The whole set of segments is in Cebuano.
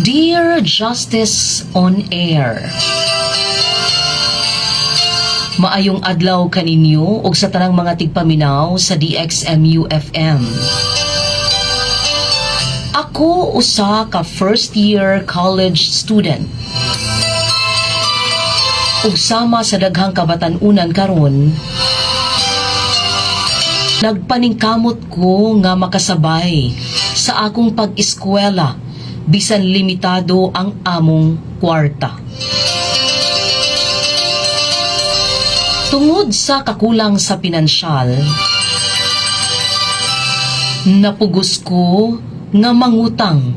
Dear Justice on Air. Maayong adlaw kaninyo ug sa tanang mga tigpaminaw sa DXMU FM. Ako usa ka first year college student. Ug sama sa daghang kabatan-unan karon, nagpaningkamot ko nga makasabay sa akong pag-eskwela bisan limitado ang among kwarta. Tungod sa kakulang sa pinansyal, napugos ko nga mangutang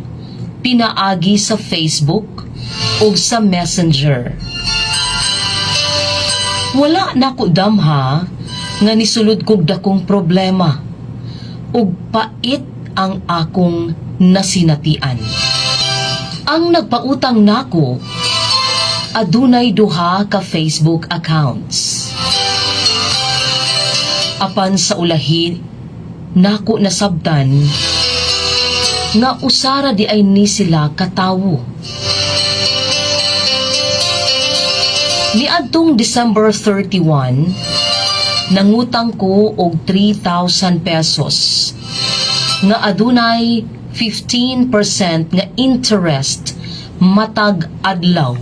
pinaagi sa Facebook ug sa Messenger. Wala nako damha nga nisulod kog dakong problema ug pait ang akong nasinatian. Ang nagpautang nako adunay duha ka Facebook accounts. Apan sa ulahi nako nasabtan nga usara di ay ni sila katawo. Niadtong December 31, nangutang ko og 3,000 pesos nga adunay 15% nga interest matag adlaw.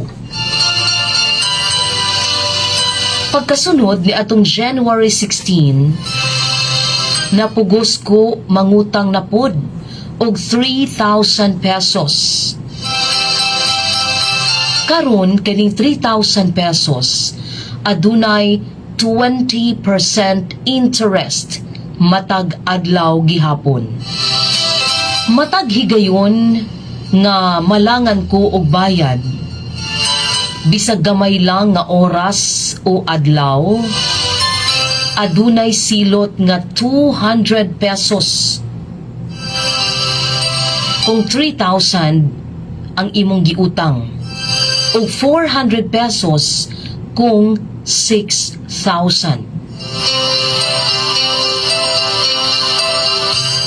Pagkasunod ni atong January 16, napugos ko mangutang na pod og 3,000 pesos. Karon kining 3,000 pesos adunay 20% interest matag adlaw gihapon. Matag higayon nga malangan ko og bayad, bisag gamay lang nga oras o adlaw, adunay silot nga 200 pesos. Kung 3,000 ang imong giutang o 400 pesos kung 6,000.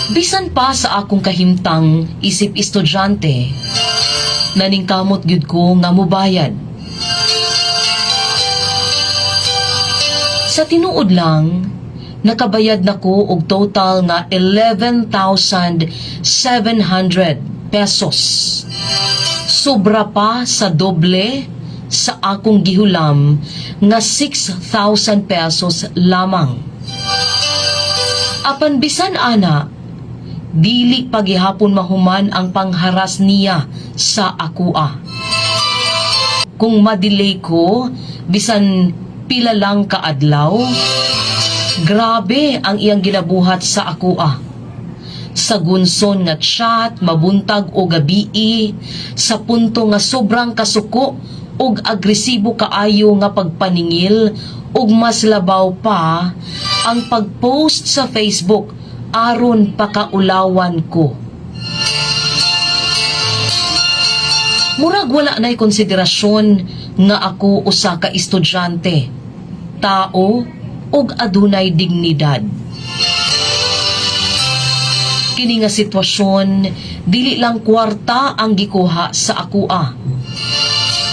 Bisan pa sa akong kahimtang isip estudyante, naningkamot gyud ko nga mubayad. Sa tinuod lang, nakabayad na ko og total nga 11,700 pesos. Sobra pa sa doble sa akong gihulam nga 6,000 pesos lamang. Apan bisan ana, dili pagihapon mahuman ang pangharas niya sa akua. Kung madelay ko, bisan pila lang kaadlaw, grabe ang iyang ginabuhat sa akua. Sa gunson nga chat, mabuntag o gabii, sa punto nga sobrang kasuko ug agresibo kaayo nga pagpaningil ug mas labaw pa ang pagpost sa Facebook aron pakaulawan ko. Murag wala na'y konsiderasyon nga ako usa ka estudyante, tao ug adunay dignidad. Kini nga sitwasyon dili lang kwarta ang gikuha sa akoa,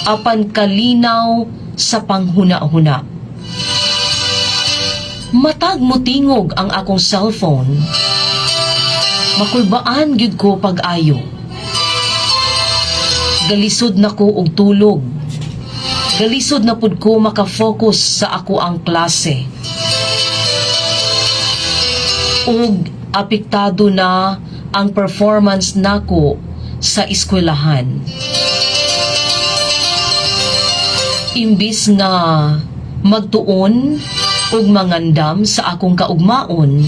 apan kalinaw sa panghuna-huna. Matag motingog ang akong cellphone, makulbaan gyud ko pag-ayo. Galisod na ko og tulog. Galisod na pud ko makafocus sa ako ang klase. Ug apektado na ang performance nako sa eskwelahan. Imbis nga magtuon ug mangandam sa akong kaugmaon,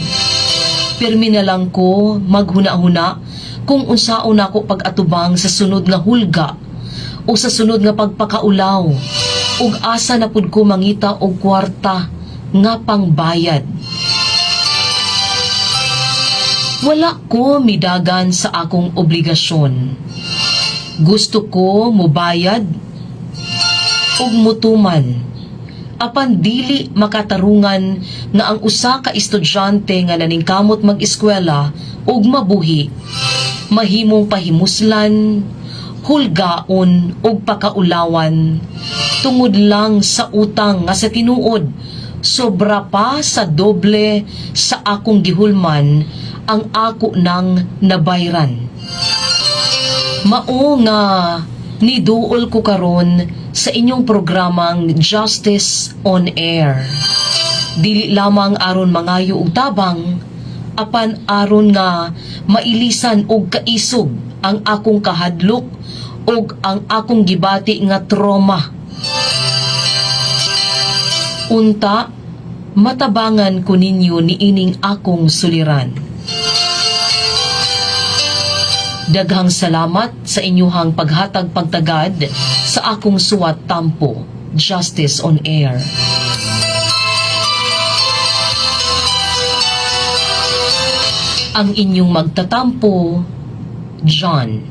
pirmi na lang ko maghuna-huna kung unsaon nako pag-atubang sa sunod nga hulga o sa sunod nga pagpakaulaw ug asa na pud ko mangita og kwarta nga pangbayad. Wala ko midagan sa akong obligasyon. Gusto ko mubayad ug mutuman. Apan dili makatarungan nga ang usa ka estudyante nga naningkamot mag-eskwela ug mabuhi mahimong pahimuslan, Hulgaon ug pakaulawan tungod lang sa utang nga sa tinuod sobra pa sa doble sa akong gihulman ang ako nang nabayran. Mao nga niduol ko karon sa inyong programang Justice on Air. Dili lamang aron mangayo og tabang, apan aron nga mailisan og kaisog ang akong kahadlok ug ang akong gibati nga trauma. Unta, matabangan ko ninyo niining akong suliran. Daghang salamat sa inyuhang paghatag pagtagad sa akong suwat tampo, Justice on Air. Ang inyong magtatampo, John.